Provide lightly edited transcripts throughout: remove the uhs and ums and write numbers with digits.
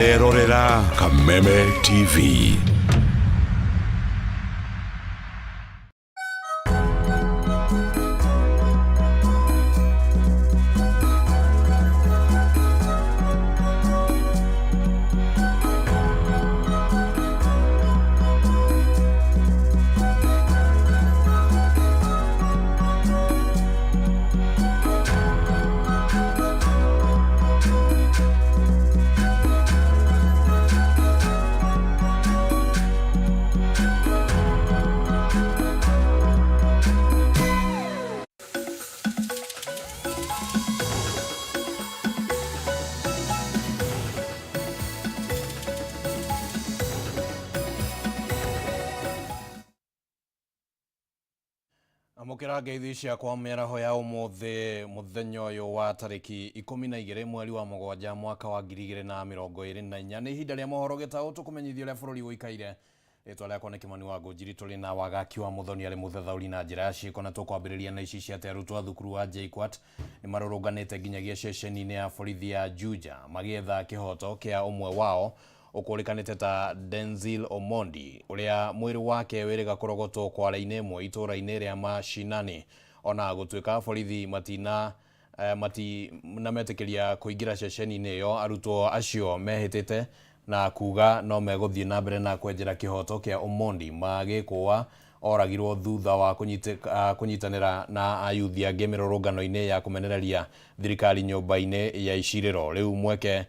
Erorera Kameme TV. Amũkĩra ngeithi ciakwa mĩaraho ya ũmũthĩ mũthenya ũyũ wa tarĩki 12 mweri wa 7 mwaka wa 2024. Nĩ ihinda rĩa mohoro gĩtaũ tũkũmenyithia ũrĩa bũrũri ũikaire. Rĩtwa rĩakwa nĩ Kĩmani wa Ngũnjiri, tũrĩ na Wagaki wa Mũthoni arĩ mũthathaũri na njĩra ya ciĩko, na tũkwambĩrĩria na ici cia atĩ arutwo a thukuru wa JKUAT nĩ marũrũnganĩte nginyagia ceceni-inĩ ya borithi ya Juja magĩetha kĩhoto kĩa ũmwe wao ũkũrĩkanĩte ta Denzil Omondi ũrĩa mwĩrĩ wake wĩrĩga kũrogotwo kware-inĩ ĩmwe itũũra-inĩ rĩa Mashinani. Ona gũtuĩka borithi matina matinametĩkĩria kũingĩra ceceni-inĩ ĩyo, arutwo acio mehĩtĩte na kuga no megũthiĩ na mbere na kwenjera kĩhoto kĩa Omondi magĩkũa oragirwo thutha wa kũnyitanĩra na ayuthi angĩ mĩrũrũngano-inĩ ya kũmenereria thirikari nyũmba-inĩ ya icirĩro. Rĩu mweke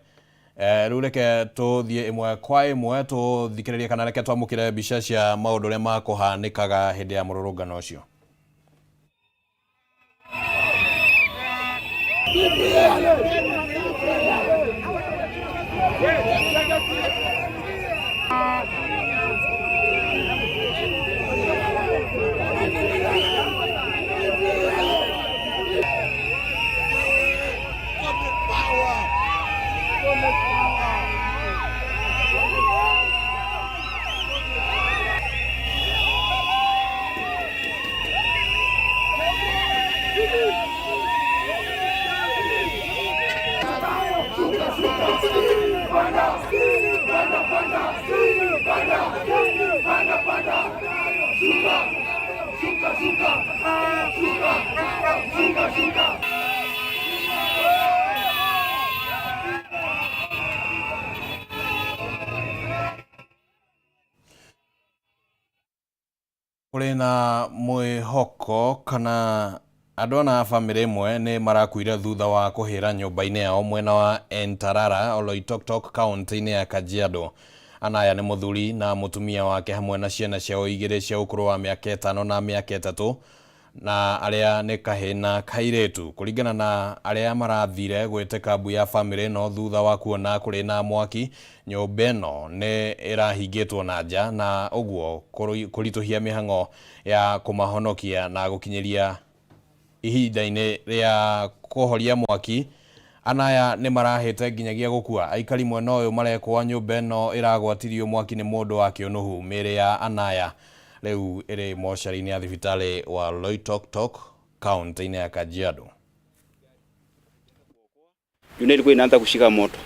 rĩu reke tũthiĩ ĩmwe kwa ĩmwe tũthikĩrĩrie kana reke twamũkĩre mbica cia maũndũ ũrĩa makũhanĩkaga hĩndĩ ya mũrũrũngano ũcio. Kũrĩ na mwĩhoko kana andũ ana a bamĩrĩ ĩmwe nĩ marakuire thutha wa kũhĩra nyũmba-inĩ yao mwena wa Entarara, Oloitoktok, kaũntĩ-inĩ ya Kajiado. Ana aya nĩ mũthuri na mũtumia wake hamwe na ciana ciao igĩrĩ cia ũkũrũ wa mĩaka 5 na mĩaka 3 na arĩa nĩ kahĩĩ na kairĩtu. Kũringana na arĩa marathire gwĩtĩka mbu ya bamĩrĩ ĩno thutha wa kuona kũrĩ na mwaki, nyũmba ĩno nĩ ĩrahingĩtwo na nja na ũguo kũritũhia mĩhang'o ya kũmahonokia na gũkinyĩria ihinda-inĩ rĩa kũhoria mwaki. Ana aya nĩ marahĩte nginyagia gũkua. Aikari mwena ũyũ marekũa nyũmba ĩno ĩragwatirio mwaki nĩ mũndũ wa kĩũnũhu. Mĩĩrĩ ya ana aya rĩu ĩrĩ mocarĩ-inĩ ya thibitarĩ wa Loitoktok kaũntĩ-inĩ ya Kajiado. Dunia ilikuwa inaanza kushika moto.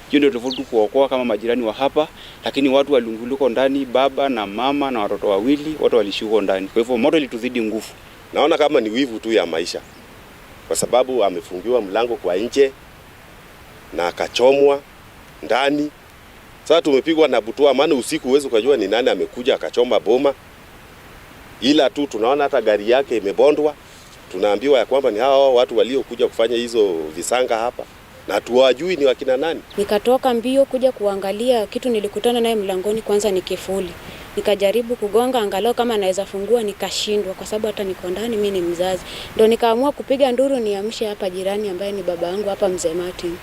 Hiyo ndio tofauti kuokoa kama majirani wa hapa, lakini watu walunguliko ndani, baba na mama na watoto wawili, wote walishuka ndani. Kwa hivyo moto ilituzidi nguvu. Naona kama ni wivu tu ya maisha, kwa sababu amefungiwa mlango kwa nje na akachomwa ndani. Sasa tumepigwa na butwa, maana usiku huwezi kujua ni nani amekuja akachoma boma, ila tu tunaona hata gari yake imebondwa. Tunaambiwa ya kwamba ni hao watu waliokuja kufanya hizo visanga hapa na tuwajui ni wakina nani. Nikatoka mbio kuja kuangalia kitu, nilikutana naye mlangoni, kwanza ni kifuli. Nikajaribu kugonga angalau kama naweza fungua, nikashindwa kwa sababu hata niko ndani, mimi ni mzazi. Ndio nikaamua kupiga nduru niamshe hapa jirani ambaye ni baba yangu hapa Mzee Martin.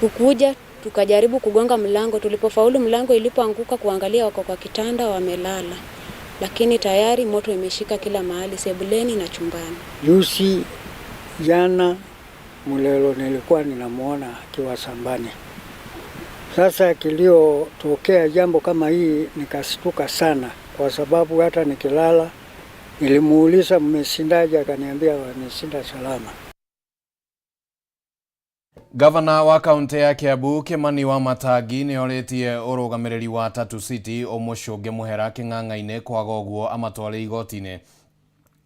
Kukuja tukajaribu kugonga mlango, tulipofaulu mlango ilipoanguka kuangalia wako kwa kitanda wamelala. Lakini tayari moto imeshika kila mahali, sebuleni na chumbani. Juzi jana Mulelo nilikuwa ninamuona akiwa shambani. Sasa kiliotokea jambo kama hii nikastuka sana, kwa sababu hata nikilala nilimuuliza mmeshindaje, akaniambia wameshinda salama. Gavana wa kaunti ya Kiambu Kimani Wamatangi nĩ orĩtie ũrũgamĩrĩri wa Tatu City ũmũcũnge mũhera kĩng'ang'a-inĩ kwaga ũguo amatware igoti-inĩ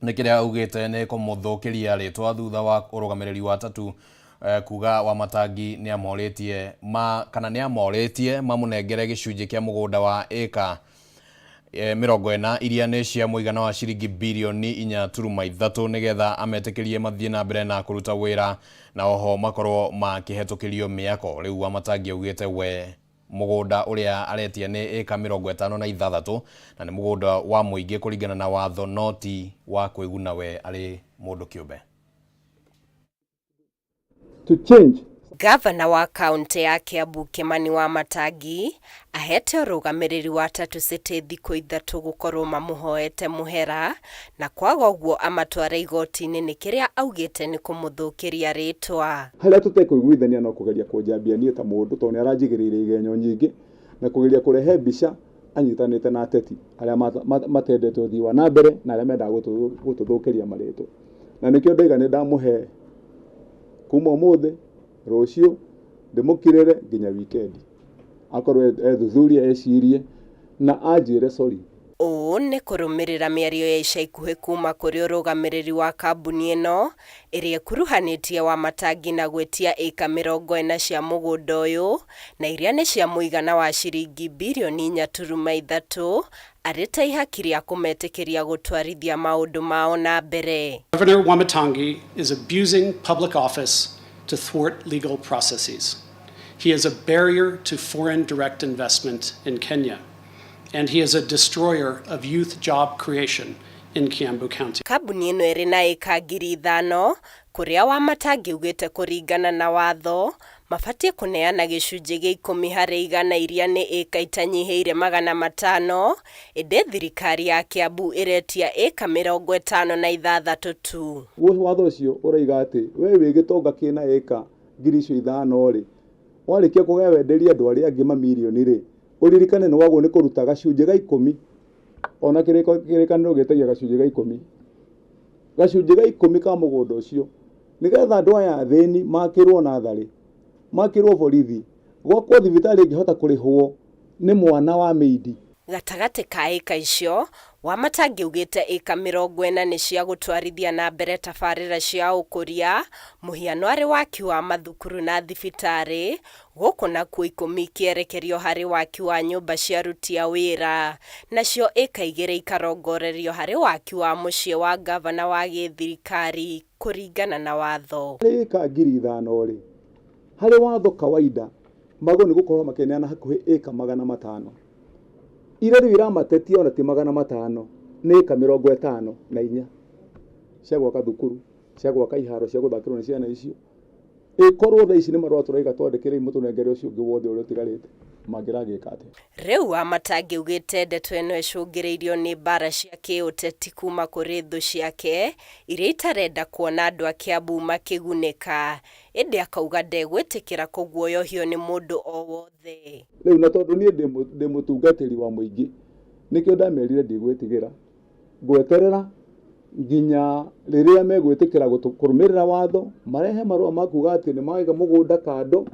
nĩ kĩrĩa augĩte nĩ kũmũthũkĩria rĩtwa thutha wa ũrũgamĩrĩri wa Tatu kuga Wamatangi nĩ amorĩtie kana nĩ amorĩtie mamũnengere gĩcunjĩ kĩa mũgũnda wa ĩka 40 iria nĩ cia mũigana wa ciringi birioni 4.3 nĩgetha ametĩkĩrie mathiĩ na mbere na kũruta wĩra na oho makorwo makĩhetũkĩrio mĩako. Rĩu Wamatangi augĩte we mũgũnda ũrĩa aretia nĩ ĩka 56 na nĩ mũgũnda wa mũingĩ kũringana na watho no ti wa kwĩguna we arĩ mũndũ kĩũmbe. To change. Gavana wa kaunti ya Kiambu Kimani Wamatangi ahete ũrũgamĩrĩri wa Tatu City thikũ 3 gũkorwo mamũhoete mũhera na kwaga ũguo amatware igoti-inĩ nĩ kĩrĩa augĩte nĩ kũmũthũkĩria rĩtwa. Harĩa tũtekũiguithania no kũgeria kũnjambia niĩ ta mũndũ tondũ nĩ aranjigĩrĩire igenyo nyingĩ na kũgeria kũrehe mbica anyitanĩte na ateti arĩa matendete ũthii wa na mbere na arĩa mendaga gũtũthũkĩria marĩtwa, na nĩkĩo ndaiga nĩ ndamũhe kuma ũmũthĩ rũciũ ndĩmũkirĩre nginya wikendi akorwo ethuthurie ecirie na anjĩre sorry. Ũũ nĩ kũrũmĩrĩra mĩario ya ica ikuhĩ kuma kũrĩ ũrũgamĩrĩri wa kambuni ĩno ĩrĩa ĩkuruhanĩtie Wamatangi na gwĩtia ĩka 40 cia mũgũnda ũyũ na iria nĩ cia mũigana wa ciringi birioni 4.3 arĩ ta ihaki rĩa kũmetĩkĩria gũtwarithia maũndũ mao na mbere. Governor Wamatangi is abusing public office to thwart legal processes. He is a barrier to foreign direct investment in Kenya, and he is a destroyer of youth job creation in Kiambu County. Kambuni ĩno ĩrĩ na ĩka 5,000 kũrĩa Wamatangi augĩte kũringana na watho mabatiĩ kũneana gĩcunjĩ gĩa 10 harĩ igana iria nĩ ĩka itanyihĩire 500 ĩndĩ thirikari ya Kiambu ĩretia ĩka 56 tu. Watho ũcio ũraiga atĩ we wĩ gĩtonga kĩna ĩka 5,000 rĩ, warĩkia kũgaya wenderie andũ arĩa angĩ mamirioni rĩ, ũririkane nĩ wagwo nĩ kũruta gacunjĩ ga 10 ona kĩrĩkanĩro gĩtagia gacunjĩ ga 10 gacunjĩ ga 10 ka mũgũnda ũcio nĩgetha andũ aya athĩni makĩrwo natharĩ makĩrwo borithi gwakwo thibitarĩ ĩngĩhota kũrĩhwo nĩ mwana wa mĩindi. Gatagatĩ ka ĩka icio Wamatangi augĩte ĩka 40 nĩ cia gũtwarithia na mbere tabarĩra cia ũkũria mũhiano arĩ waki wa mathukuru na thibitarĩ gũkũ nakuo 10 ikĩerekerio harĩ waki wa nyũmba cia aruti a wĩra nacio ĩka 2 ikarongorerio harĩ waki wa mũciĩ wa gavana wa gĩthirikari kũringana na watho. Harĩ ĩka 5,000 rĩ, harĩ watho kawaida magwo nĩ gũkorwo makĩneana hakuhĩ ĩka 500 iria rĩu iramatetia ona ti 500 nĩ ĩka 54 cia gwaka thukuru cia gwaka iharo cia gũthakĩrwo nĩ ciana icio. Ĩkorwo thaa ici nĩ marũa tũraiga twandĩkĩrei mũtũnengere ũcio ũngĩ wothe ũrĩa ũtigarĩte mangĩragĩka atĩa. Rĩu Wamatangi augĩte ndeto ĩno ĩcũngĩrĩirio nĩ mbara cia kĩũteti kuma kũrĩ thũ ciake iria itarenda kuona andũ a Kiambu makĩgunĩka ĩndĩ akauga ndegwĩtĩkĩra kũguoyohio nĩ mũndũ o wothe. Rĩu na tondũ niĩ ndĩ mũtungatĩri wa mũingĩ nĩkĩo ndamerire ndigwĩtigĩra ngweterera nginya rĩrĩa megwĩtĩkĩra kũrũmĩrĩra watho marehe marũa ma kuga atĩ nĩ maiga mũgũnda kando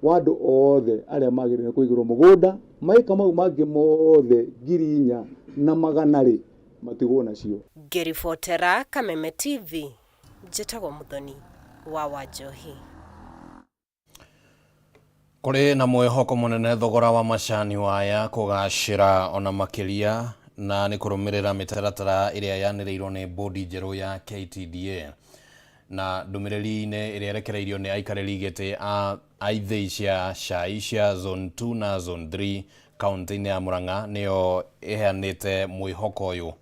wa andũ othe arĩa magĩrĩire kũigĩrwo mũgũnda maika mau mangĩ mothe 4,100 rĩ matigwo nacio. Ngĩribotera Kameme TV njĩtagwo Muthoni wa Wanjohi. Kũrĩ na mwĩhoko mũnene thogora wa macani waya kũgacĩra ona makĩria na nĩ kũrũmĩrĩra mĩtaratara ĩrĩa yanĩrĩirwo nĩ bodi njerũ ya KTDA na ndũmĩrĩri-inĩ ĩrĩa ĩrekereirio nĩ aikarĩri gĩtĩ a ithĩi cia cai cia zone 2 na zone 3 kaunti-inĩ ya Murang'a nĩyo ĩheanĩte mwĩhoko ũyũ.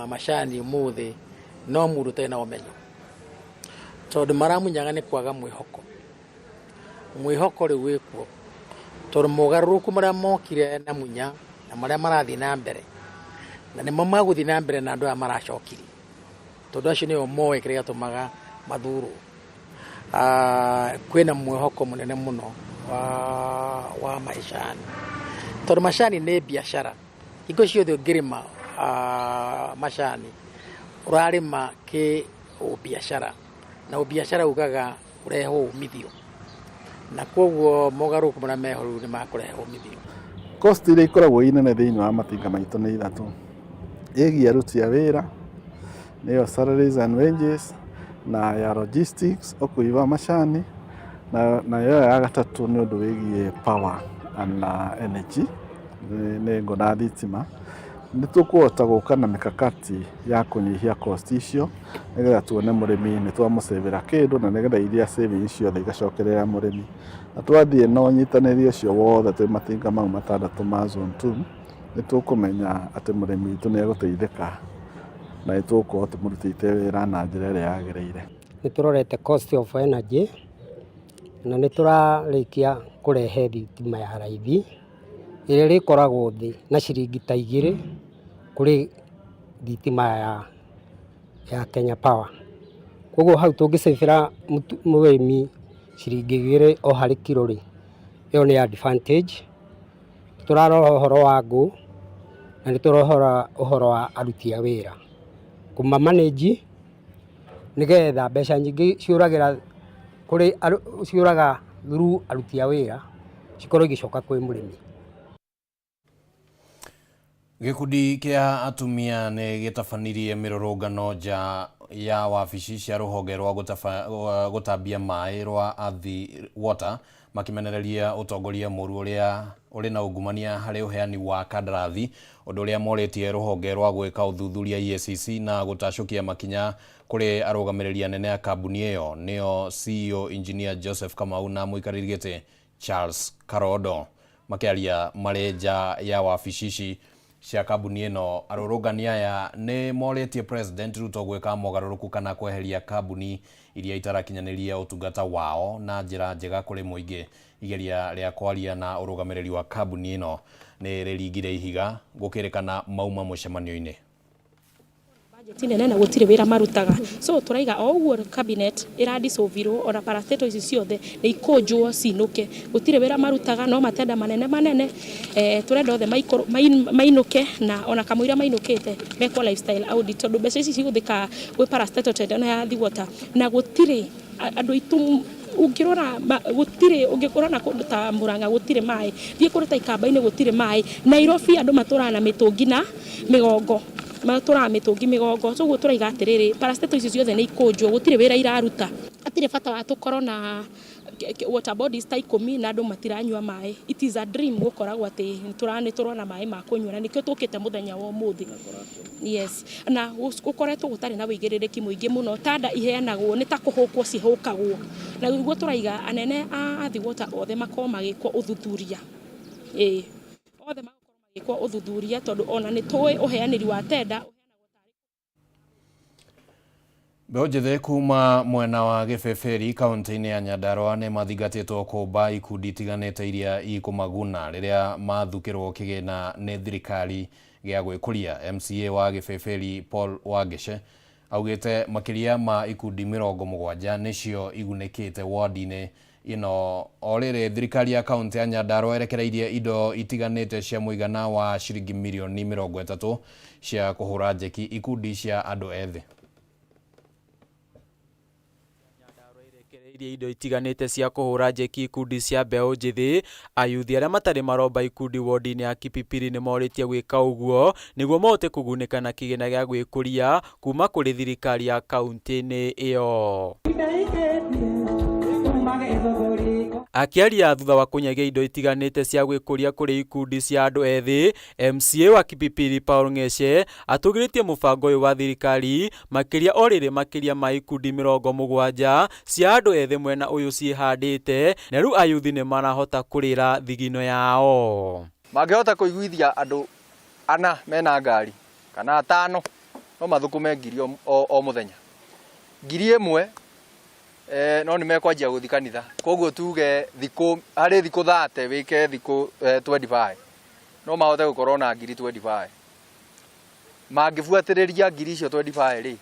Macani ũmũthĩ no mũndũ ũtarĩ na ũmenyo tondũ maramunyaga nĩ kwaga mwĩhoko. Mwĩhoko rĩu wĩkuo tondũ mogarũrũku marĩa mokire na Munya na marĩa marathiĩ na mbere na nĩmo magũthiĩ na mbere na andũ aya maracokirie tondũ acio nĩo moĩ kĩrĩa gĩatũmaga mathurwo. Kwĩna mwĩhoko mũnene mũno wa macani tondũ macani nĩ biacara. Hingo ciothe ũngĩrĩma macani Ũrarĩma kĩ ũbiacara na ũbiacara ugaga ũrehwo umithio, na koguo mogarũrũku marĩa meho rĩu nĩ makũrehe umithio. Cost iria ikoragwo i nene thĩinĩ wa matinga maitũ nĩ ithatũ: ĩgiĩ aruti a wĩra, nĩyo salaries and wages, na ya logistics, ũkui wa macani, na nayo ya gatatũ nĩ ũndũ wĩgiĩ power and energy, nĩ ngũ na thitima. Nĩ tũkũhota gũka na mikakati ya kũnyihia cost icio, nĩgetha tuone mũrĩmi nĩ twamũcĩvĩra kĩndũ, na nĩgetha iria savings ciothe igacokerera mũrĩmi. Na twathiĩ na ũnyitanĩri ũcio wothe twĩ matinga mau matandatũ ma zone 2, nĩ tũkũmenya atĩ mũrĩmi witũ nĩ egũteithĩka na nĩ tũgũkorwo tũmũrutĩte wĩra na njĩra ĩrĩa yagĩrĩire. Nĩ tũrorete cost of energy na nĩ tũrarĩkia kũrehe thitima ya raithi ĩrĩa ĩrĩkoragwo thĩ na ciringi ta 2 kũrĩ thitima ya Kenya Power. Koguo hau tũngĩcĩbĩra mũrĩmi ciringi 2 o harĩ kiro rĩ, ĩyo nĩ advantage. Tũrarora ũhoro wa ngũ na nĩ tũrarora ũhoro wa aruti a wĩra kũma manage, nĩgetha mbeca nyingĩ ciũragĩra kũrĩ ciũraga through aruti a wĩra, cikorwo igĩcoka kwĩ mũrĩmi. Gĩkundi kĩa atumia nĩ gĩtabanirie mĩrũrũngano nja ya wabici cia rũhonge rwa gũtambia maĩ rwa Athi Water, makĩmenereria ũtongoria mũru ũrĩa ũrĩ na ungumania harĩ ũheani wa kandarathi, ũndũ ũrĩa morĩtie rũhonge rwa gwĩka ũthuthuria EACC na gũtacũkia makinya kũrĩ arũgamĩrĩri anene a kambuni ĩyo, nĩo CEO Engineer Joseph Kamau na mũikarĩri gĩtĩ Charles Karondo. Makĩaria marĩ nja ya wabici ici cia kambuni ĩno, arũrũngani aya nĩ morĩtie President Ruto gwĩka mogarũrũku kana kweheria kambuni iria itarakinyanĩria ũtungata wao na njĩra njega kũrĩ mũingĩ. Igeria rĩa kwaria na ũrũgamĩrĩri wa kambuni ĩno nĩ rĩringire ihiga, gũkĩrĩkana mauma mũcemanio-inĩ. Bajeti nene na gũtirĩ wĩra marutaga, so tũraiga o ũguo cabinet ĩradissolvirwo, ona parastatal ici ciothe nĩ ikũnjwo cinũke. Gũtirĩ wĩra marutaga, no matenda manene manene. Tũrenda othe mainũke, na ona kamũira mainũkĩte mekwo lifestyle audit, tondũ mbeca ici cihũthĩkaga gwĩ parastatal tender na ya Athi Water, na gũtirĩ andũ aitũ. Ũngĩrora gũtirĩ, ũngĩrora kũndũ ta Murang'a gũtirĩ maĩ, thiĩ kũndũ ta Ikamba-inĩ gũtirĩ maĩ, Nairobi andũ matũraga na mĩtũngi na mĩgongo, matũraga mĩtũngi mĩgongo. So ũguo tũraiga atĩrĩrĩ, parastatal ici ciothe nĩ ikũnjwo, gũtirĩ wĩra iraruta. Hatirĩ bata wa tũkorwo na water bodies ta 10 na andũ matiranyua maĩ. It is a dream gũkoragwo atĩ nĩ tũrona maĩ ma kũnyua, na nĩkĩo tũkĩte mũthenya wa ũmũthĩ. Yes, na gũkoretwo gũtarĩ na wĩigĩrĩrĩki mũingĩ mũno. Tanda iheanagwo nĩ ta kũhũkwo cihũkagwo, na nĩguo tũraiga anene a Athi Water othe makorwo magĩkwo ũthuthuria, ĩĩ, othe makorwo magĩkwo ũthuthuria, tondũ ona nĩ tũĩ ũheanĩri wa tenda. Mbeũ njĩthĩ kuma mwena wa Gĩbĩbĩri kaunti-inĩ ya Nyandarua nĩ mathingatĩtwo kũmba ikundi itiganĩte iria ikũmaguna rĩrĩa mathukĩrwo kĩgĩna nĩ thirikari gĩa gwĩkũria. MCA wa Gĩbĩbĩri Paul Wangece augĩte makĩria ma ikundi 70 nĩcio igunĩkĩte ward-inĩ ĩno. O rĩrĩ, thirikari ya kaunti ya Nyandarua ĩrekereirie indo itiganĩte cia mũigana wa ciringi mirioni 30 cia kũhũra njeki ikundi cia andũ ethĩ. Iria indo itiganĩte cia kũhũra njeki ikundi cia mbeũ njĩthĩ. Ayuthi arĩa matarĩ maromba ikundi wodi-inĩ ya Kipipiri nĩ morĩtie gwĩka ũguo nĩguo mahote kũgunĩka na kĩgĩna gĩa gwĩkũria kuma kũrĩ thirikari ya kaunti-inĩ ĩyo. Akĩaria thutha wa kũnyagia indo itiganĩte cia gwĩkũria kũrĩ ikundi cia andũ ethĩ, MCA wa Kipipiri Paul Ng'ece atũgĩrĩtie mũbango ũyũ wa thirikari, makĩria o rĩrĩ makĩria ma ikundi 70 cia andũ ethĩ mwena ũyũ ciĩhandĩte, na rĩu ayuthi nĩ marahota kũrĩra thigino yao. Mangĩhota kũiguithia andũ ana mena ngari kana atano, no mathũkũme 1000 o mũthenya, 1000, no nĩ mekwanjia gũthiĩ kanitha. Koguo tuge thikũ harĩ thikũ 30, wĩke thikũ 25, no mahote gũkorwo na 25,000. Mangĩbuatĩrĩria 25,000 icio rĩ,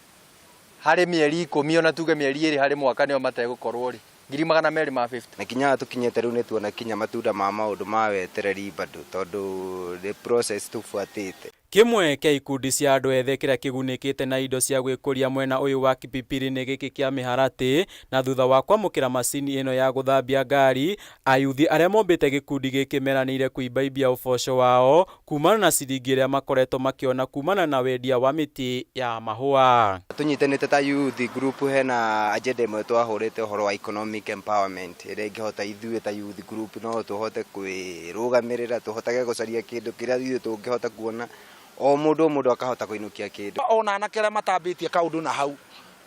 harĩ mĩeri 10, ona tuge mĩeri 2 harĩ mwaka, nĩo mategũkorwo rĩ, 250,000. Na kinya tũkinyĩte rĩu nĩ tuona kinya matunda ma maũndũ ma wetereri bado, tondũ nĩ process tũbuatĩte. Kĩmwe kĩa ikundi cia andũ ethĩ kĩrĩa kĩgunĩkĩte na indo cia gwĩkũria mwena ũyũ wa Kipipiri nĩ gĩkĩ kĩa mĩharatĩ, na thutha wa kwamũkĩra macini ĩno ya gũthambia ngari, ayuthi arĩa mombĩte gĩkundi gĩkĩ meranĩire kũimbaimbia ũboco wao kumana na ciringi ĩrĩa makoretwo makĩona kumana na wendia wa mĩtĩ ya mahũa. Tũnyitanĩte ta youth group hena agenda ĩmwe twahũrĩte ũhoro wa economic empowerment ĩrĩa ĩngĩhota ithuĩ ta youth group no tũhote kwĩrũgamĩrĩra, tũhotage gũcaria kĩndũ kĩrĩa ithuĩ tũngĩhota kuona o mũndũ o mũndũ akahota kũinũkia kĩndũ. Ona anake arĩa matambĩtie kaũndũ na hau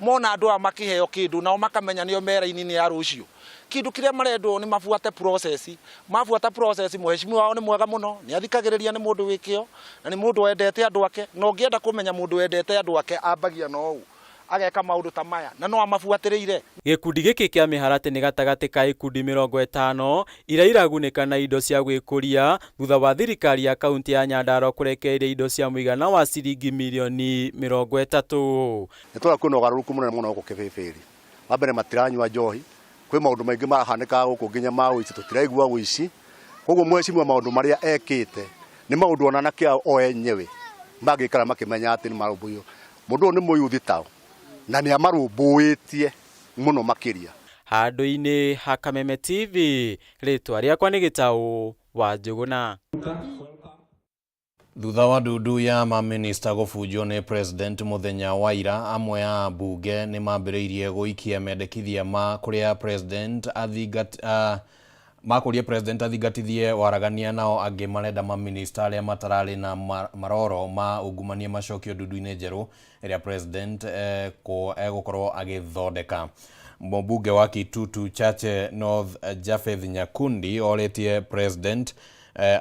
mona andũ aya makĩheo kĩndũ nao makamenya nĩo me raini-inĩ ya rũciũ, kĩndũ kĩrĩa marendwo nĩ mabuate process, mabuata process mũheshimiwa wao nĩ mwega mũno, nĩ athikagĩrĩria, nĩ mũndũ wĩ kĩo na nĩ mũndũ wendete andũ ake, na ũngĩenda kũmenya mũndũ wendete andũ ake ambagia na ũũ ageka maũndũ ta maya na no amabuatĩrĩire. Gĩkundi gĩkĩ kĩa mĩharatĩ nĩ gatagatĩ ka ikundi 50 iria iragunĩka na indo cia gwĩkũria thutha wa thirikari ya kaunti ya Nyandarua kũrekereria indo cia mũigana wa ciringi mirioni 30. Nĩ tũrona kwĩna ũgarũrũku mũnene mũno gũkũ Kĩbĩbĩri. Wa mbere matiranyua njohi, kwĩ maũndũ maingĩ marahanĩkaga gũkũ nginya ma ũici, tũtiraigua ũici. Koguo mheshimiwa maũndũ marĩa ekĩte nĩ maũndũ ona anake ao o enyewe mangĩikara makĩmenya atĩ nĩ marũmbũiyo. Mũndũ ũyũ nĩ mũyuthi tao na nĩ amarũmbũĩtie mũno makĩria. Handũ-inĩ ha Kameme TV, rĩtwa rĩakwa nĩ Gĩtaũ wa Njũgũna. Thutha wa ndundu ya mamĩnĩsta gũbunjwo nĩ president mũthenya wa ira, amwe a ambunge nĩ mambĩrĩirie gũikia mendekithia ma kũrĩa president makũria president athingatithie waragania, nao angĩ marenda mamĩnĩsta arĩa matararĩ na maroro ma ungumania macokio ndundu-inĩ njerũ ĩrĩa president egũkorwo agĩthondeka. Mũmbunge wa Kitutu Chache North Japheth Nyakundi orĩtie president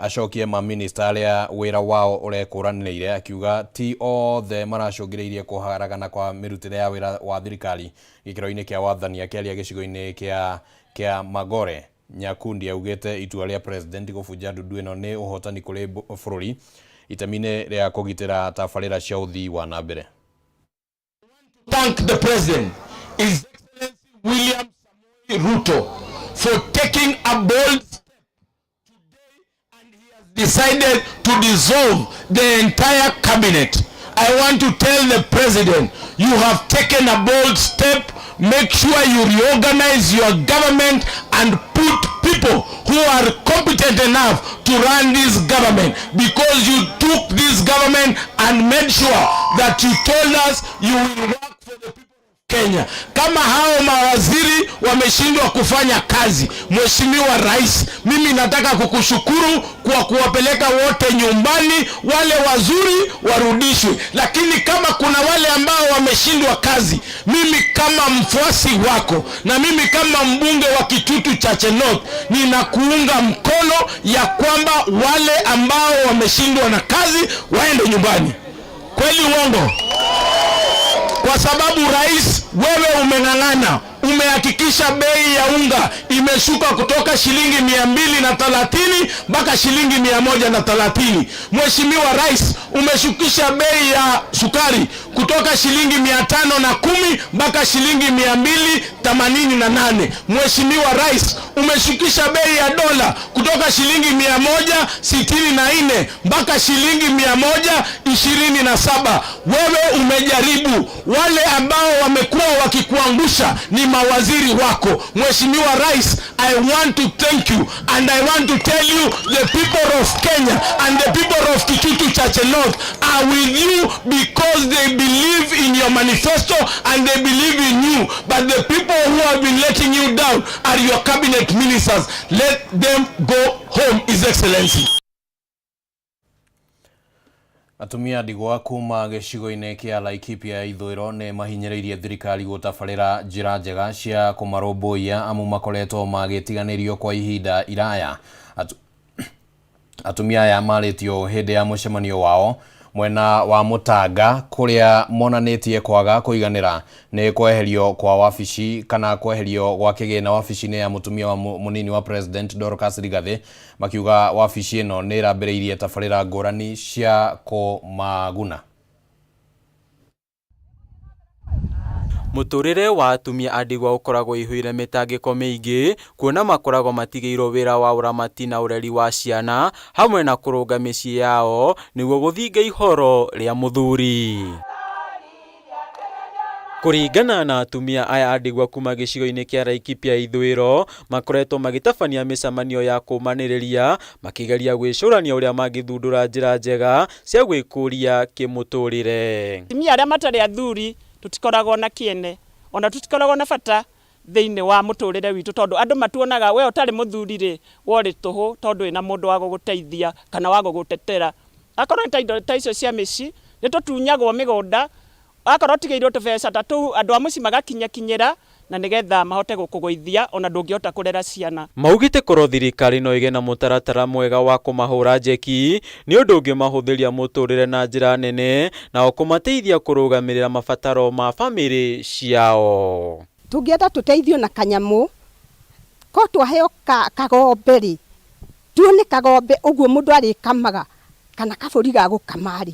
acokie mamĩnĩsta arĩa wĩra wao ũrekũranĩire, akiuga ti othe maracũngĩrĩirie kũharagana kwa mĩrutĩre ya wĩra wa thirikari gĩkĩro-inĩ kĩa wathani. Akĩaria gĩcigo-inĩ kĩa Magore, Nyakundi augĩte itua rĩa president gũbunja ndundu ĩno nĩ ũhotani kũrĩ bũrũri itemi-inĩ rĩa kũgitĩra tabarĩra cia ũthii wa na mbere. Thank the president, His Excellency William Samoei Ruto, for taking a bold step today, and he has decided to dissolve the entire cabinet. I want to tell the president, you have taken a bold step. Make sure you reorganize your government and put people who are competent enough to run this government, because you took this government and made sure that you told us you will work for the people of Kenya. Kama hao mawaziri wameshindwa kufanya kazi, Mheshimiwa Rais, mimi nataka kukushukuru kwa kuwapeleka wote nyumbani, wale wazuri warudishwe. Lakini kama kuna wale ambao wameshindwa kazi, mimi kama mfuasi wako na mimi kama mbunge wa Kitutu Chache North ninakuunga mkono ya kwamba wale ambao wameshindwa na kazi waende nyumbani. Kweli uongo? Kwa sababu rais, wewe umeng'ang'ana, umehakikisha bei ya unga imeshuka kutoka shilingi 230 mpaka shilingi 130. Mheshimiwa Rais, umeshukisha bei ya sukari kutoka shilingi 510 mpaka shilingi 288. Mheshimiwa Rais, umeshukisha bei ya dola kutoka shilingi 164 mpaka shilingi 127. Wewe umejaribu. Wale ambao wamekuwa wakikuangusha ni mawaziri wako. Mheshimiwa Rais, I want to thank you and I want to tell you the people of Kenya and the people of Kitutu Chache North are with you because they believe in your manifesto and they believe in you. But the people who have been letting you down are your cabinet ministers. Let them go home, His Excellency. Atumia ndigwa kuma gĩcigo-inĩ kĩa Laikipia ya ithũĩro nĩ mahinyĩrĩirie thirikari gũtabarĩra njĩra njega cia kũmarũmbũiya amu makoretwo magĩtiganĩrio kwa ihinda iraya. Atumia aya marĩtio hĩndĩ ya mũcemanio wao mwena wa Mũtanga kũrĩa monanĩtie kwaga kũiganĩra nĩ kweherio kwa wabici kana kweherio gwa kĩgĩna wabici-inĩ ya mũtumia wa mũnini wa president Dorcas Rigathi, makiuga wabici ĩno nĩ ĩrambĩrĩirie tabarĩra ngũrani cia kũmaguna. Mũtũrĩre wa atumia a ndigwa ũkoragwo ũihũire mĩtangĩko mĩingĩ kuona makoragwo matigĩirwo wĩra wa ũramati na ũreri wa ciana hamwe na kũrũnga mĩciĩ yao nĩguo gũthinga ihoro rĩa mũthuri. Kũringana na atumia aya a ndigwa kuma gĩcigo-inĩ kĩa Laikipia ithũĩro, makoretwo magĩtabania mĩcemanio ya kũmanĩrĩria makĩgeria gwĩcũrania ũrĩa mangĩthundũra njĩra njega cia gwĩkũria kĩmũtũrĩre. Atumia arĩa matarĩ athuri tũtikoragwo na kĩene ona tũtikoragwo na bata thĩinĩ wa mũtũrĩre witũ tondũ andũ matuonaga we ũtarĩ mũthuri rĩ we ũrĩ tũhũ tondũ wĩna mũndũ wa gũgũteithia kana wa gũgũtetera. Akorwo nĩ ta indo ta icio cia mĩciĩ nĩ tũtunyagwo mĩgũnda akorwo ũtigĩirwo tũbeca ta tũu andũ a mũciĩ magakinyakinyĩra na nĩgetha mahote gũkũgũithia ona ndũngĩhota kũrera ciana. Maugĩte korwo thirikari no ĩgĩe na mũtaratara mwega wa kũmahũra njeki nĩ ũndũ ũngĩmahũthĩria mũtũrĩre na njĩra nene na o kũmateithia kũrũgamĩrĩra mabataro ma bamĩrĩ ciao. Tũngĩenda tũteithio na kanyamũ ko twaheo kagombe rĩ, tuone kagombe ũguo mũndũ arĩkamaga kana kabũri ga gũkama rĩ,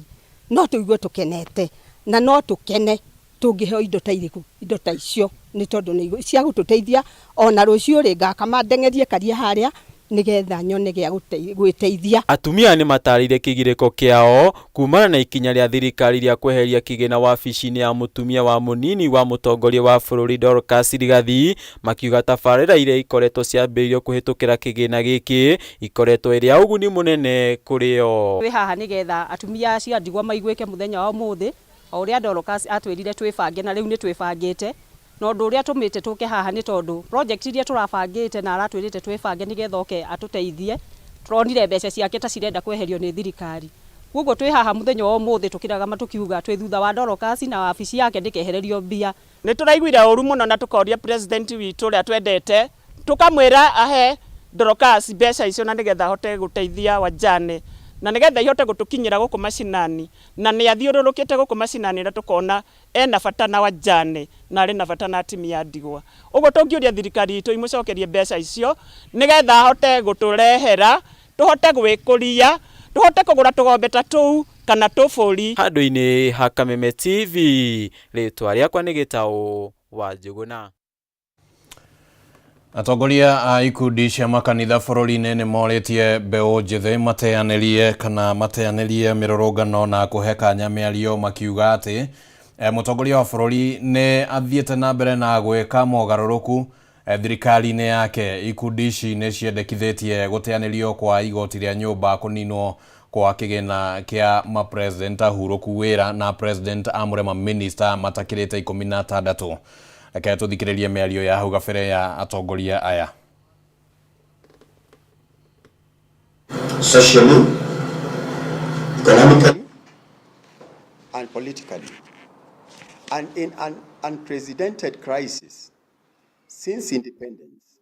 no tũigue tũkenete na no tũkene tũngĩheo indo ta irĩkũ, indo ta icio nĩ tondũ nĩ cia gũtũteithia ona rũciũ rĩ ngakama ndeng'erie karia harĩa nĩgetha nyone gĩa gwĩteithia. Atumia nĩ matarĩirie kĩgirĩko kĩao kumana na ikinya rĩa thirikari rĩa kweheria kĩgĩna wabici-inĩ ya mũtumia wa mũnini wa mũtongoria wa bũrũri Dorcas Rigathi, makiuga tabarĩra iria ikoretwo ciambĩrĩirio kũhĩtũkĩra kĩgĩna gĩkĩ ikoretwo ĩrĩ ya ũguni mũnene kũrĩ o. Twĩ haha nĩgetha atumia acio a ndigwa maiguĩke mũthenya wa ũmũthĩ o ũrĩa Dorcas atwĩrire twĩbange na rĩu nĩ twĩbangĩte na ũndũ ũrĩa tũmĩte tũke haha nĩ tondũ project iria tũrabangĩte na aratwĩrĩte twĩbange nĩgetha oke atũteithie tũronire mbeca ciake ta cirenda kweherio nĩ thirikari koguo twĩ haha mũthenya wa ũmũthĩ tũkĩragama tũkiuga twĩ thutha wa Dorcas na wabici yake ndĩkehererio mbia. Nĩ tũraiguire ũru mũno na tũkoria president witũ ũrĩa twendete tũkamwĩra ahe Dorcas mbeca icio na nĩgetha ahote gũteithia wajane na nĩgetha ihote gũtũkinyĩra gũkũ macinani na nĩ athiũrũrũkĩte gũkũ macinani na tũkona ena bata na wajane na arĩ na bata na atumia a ndigwa. Ũguo tũngĩũria thirikari itũ imũcokerie mbeca icio nĩgetha ahote gũtũrehera tũhote gwĩkũria tũhote kũgũra tũgombe ta tũu kana tũbũri. Handũ-inĩ ha Kameme TV rĩtwa rĩakwa nĩ Gĩtaũ wa Njũgũna. Atongoria a ikundi cia makanitha bũrũri-inĩ nĩ morĩtie mbeũ njĩthĩ mateanĩrie kana mateanĩrie mĩrũrũngano na kũhe kanya mĩario makiuga atĩ mũtongoria wa bũrũri nĩ athiĩte na mbere na gwĩka mogarũrũku thirikari-inĩ yake. Ikundi ici nĩ ciendekithĩtie gũteanĩrio kwa igoti rĩa nyũmba, kũninwo kwa kĩgĩna kĩa mapresident ahurũku wĩra na president amũre maminista matakĩrĩte 16. Reke tũthikĩrĩrie mĩario ya hau gabere ya atongoria aya. Socially, economically, and politically. And in an unprecedented crisis since independence,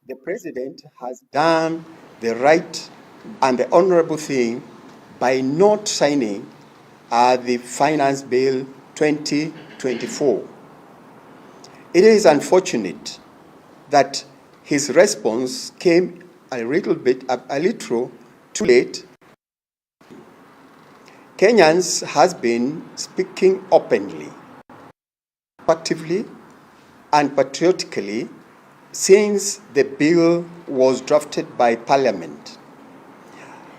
the president has done the right and the honorable thing by not signing the Finance Bill 2024. It is unfortunate that his response came a little too late. Kenyans has been speaking openly, actively, and patriotically since the bill was drafted by Parliament.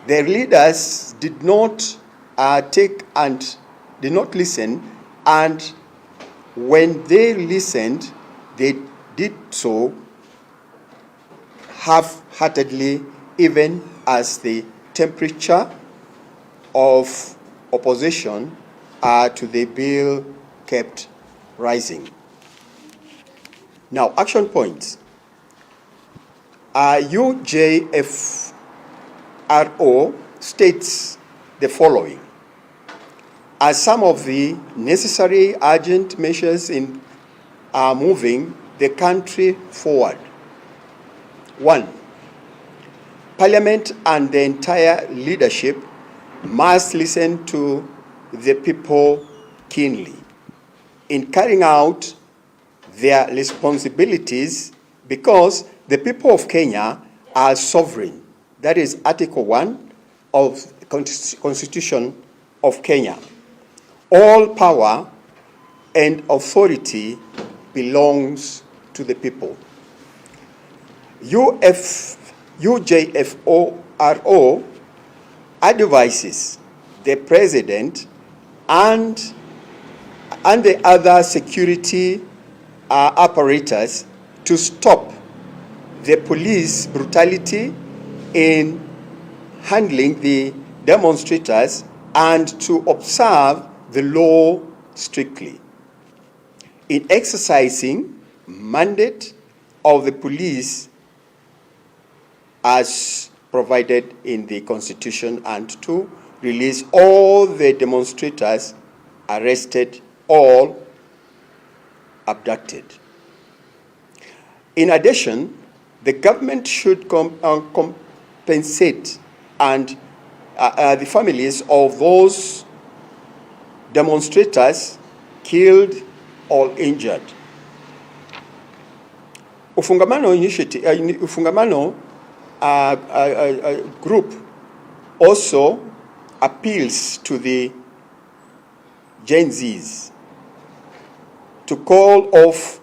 Their leaders did not take and did not listen, and when they listened, they did so half-heartedly, even as the temperature of opposition to the bill kept rising. Now, action points. UJFRO states the following as some of the necessary urgent measures in moving the country forward. 1. Parliament and the entire leadership must listen to the people keenly in carrying out their responsibilities, because the people of Kenya are sovereign. That is Article 1 of the Constitution of Kenya. All power and authority belongs to the people. UJFORO advises the president and the other security apparatus to stop the police brutality in handling the demonstrators and to observe the law strictly. In exercising mandate of the police as provided in the Constitution, and to release all the demonstrators arrested or abducted. In addition, the government should compensate and the families of those demonstrators killed or injured. Ufungamano initiative, Ufungamano group also appeals to the Gen Zs to call off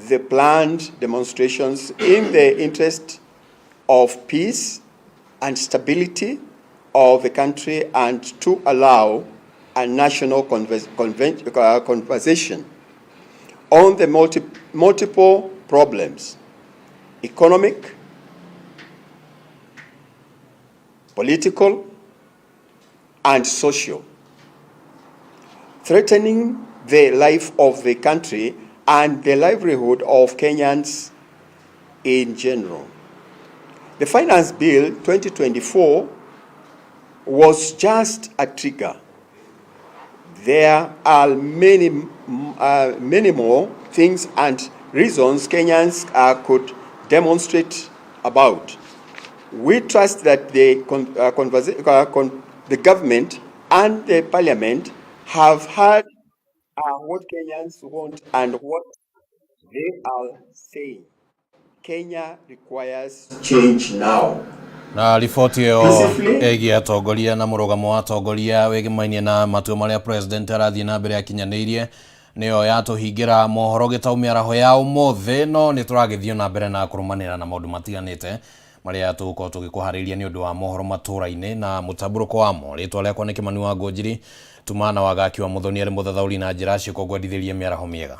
the planned demonstrations in the interest of peace and stability of the country and to allow a national conversation on the multiple problems, economic, political, and social, threatening the life of the country and the livelihood of Kenyans in general. The Finance Bill 2024 was just a trigger. There are many, many more things and reasons Kenyans could demonstrate about. We trust that the government and the parliament have heard what Kenyans want and what they are saying. Kenya requires change now. Na riboti ĩyo ĩgiĩ atongoria na mũrũgamo wa atongoria wĩgĩmainie na matua marĩa president arathiĩ na mbere akinyanĩirie nĩyo yatũhingĩra mohoro gĩtaũ mĩaraho ya ũmũthĩ, no nĩ tũragĩthiĩ na mbere na kũrũmanĩra na maũndũ matiganĩte marĩa tũgũkorwo tũgĩkũharĩria nĩ ũndũ wa mohoro matũra-inĩ na mũtambũrũko wamo. Rĩtwa rĩakwa nĩ Kĩmani wa Ngũnjiri, Tumana wa Gaki wa Mũthoni arĩ mũthathaũri na njĩra ciĩko ngwendithĩrie mĩaraho mĩega.